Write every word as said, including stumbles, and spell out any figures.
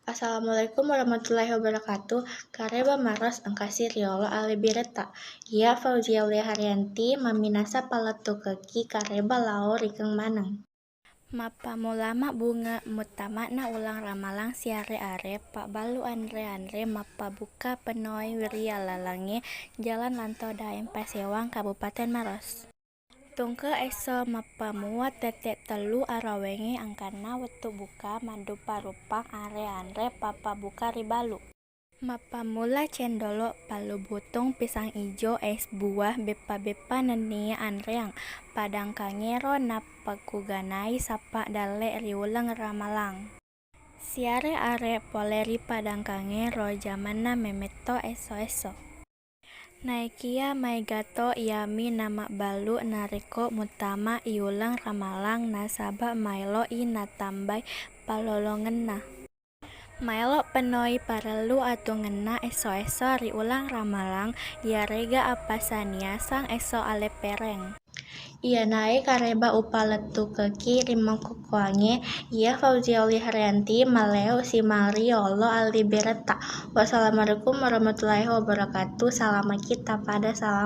Assalamualaikum warahmatullahi wabarakatuh. Kareba maros engkasi riolo alebireta. Iya Fauzia Ulia Haryanti, maminasa palettukekki kareba lao rikeng maneng. Mappammula mabbunge muttama'na uleng ramalang siare-are, pabbalu anre-anre, mappabuka penoi ri alalangnge, Jalan Lanto Daeng, Pasewang, Kabupaten Maros. Tungke esso mappamua tette tellu arawengnge angkanna wettu buka maddupa-ruppang anre-anre pappabuka ribalu. Mappammula cendolo, pallu butung, pisang ijo, es buah, beppa-beppa nennia anreang. Padangkangngero nappakuganai sappa dalle ri uleng ramalang. Siare are pole ri padangkangngero jamanna memetto esso-esso. Naekia maegato iyami namabbalu narekko muttama i uleng ramalang nasaba maelo i natambai pallolongenna. Maelo penoi parellu atungenna esso-esso ri uleng ramalang, iyarega appasaniasang esso aleppereng. Iyanae kareba upalettukekki ri makkukkuangnge, iya Fauzia Uli Haryanti, maleo simang riolo alibiretta. Wassalamualaikum warahmatullahi wabarakatuh. Salamaki tapada salam.